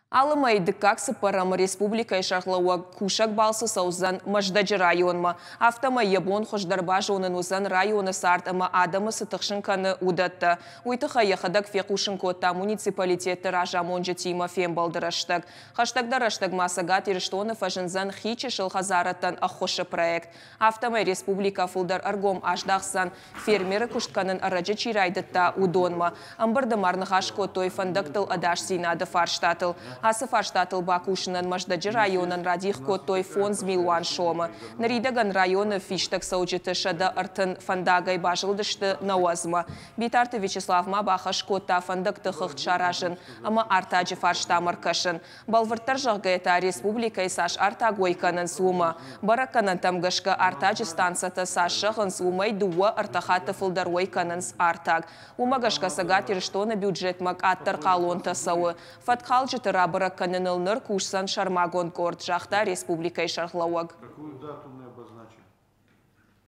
Алы мӕйы дыккаг цыппӕрӕмы республикӕйы сӕргълӕууӕг кусӕг балцы цӕудзӕн Мӕздӕджы районмӕ. Афтӕмӕй йӕ бон хуыздӕр базонын уыдзӕн районы цард ӕмӕ адӕмы цы тыхсын кӕны, уыдӕттӕ. Уый тыххӕй йӕхӕдӕг фехъусын кодта муниципалитетты разамонджытимӕ фембӕлды рӕстӕг. Хӕстӕгдӕр рӕстӕг ма Цӕгат Ирыстоны фӕзындзӕн хи чысыл хӕдзарӕдтӕн ӕххуысы проект. Афтӕмӕй республикӕ фылдӕр ӕргом аздахдзӕн, фермеры куыст кӕнын ӕрӕджы чи райдыдта, уыдонмӕ. Ӕмбырды ма ӕрныхас кодтой фӕндӕгтыл ӕдасдзинады фарстатыл. Ацы фарстатыл бакусынӕн Мӕздӕджы районӕн радих кодтой 5 милуан сомы. Ныридӕгӕн районы фистӕгцӕуджыты 130 фӕндагӕй базылдысты 90-мӕ. Битарты Вячеслав ма бахӕс кодта фӕндӕгты хыгъд саразын ӕмӕ артаджы фарстамӕ ӕркӕсын. Бӕлвырддӕр зӕгъгӕйӕ та, республикӕйы цас артаг уӕй кӕнынц, уымӕ. Бӕрӕггӕнӕнтӕм гӕсгӕ артаджы станцӕтӕ цас зӕгъынц, уымӕй 2-3 хатты фылдӕр уӕй кӕнынц артаг. Уымӕ гӕсгӕ Цӕгат Ирыстоны бюджетмӕ къаддӕр хъалонтӕ цӕуы. Фӕткхалджыты рабӕрӕг кӕныныл ныр кусдзӕн сӕрмагонд къорд, загъта республикӕйы сӕргълӕууӕг. Какую дату мы обозначим?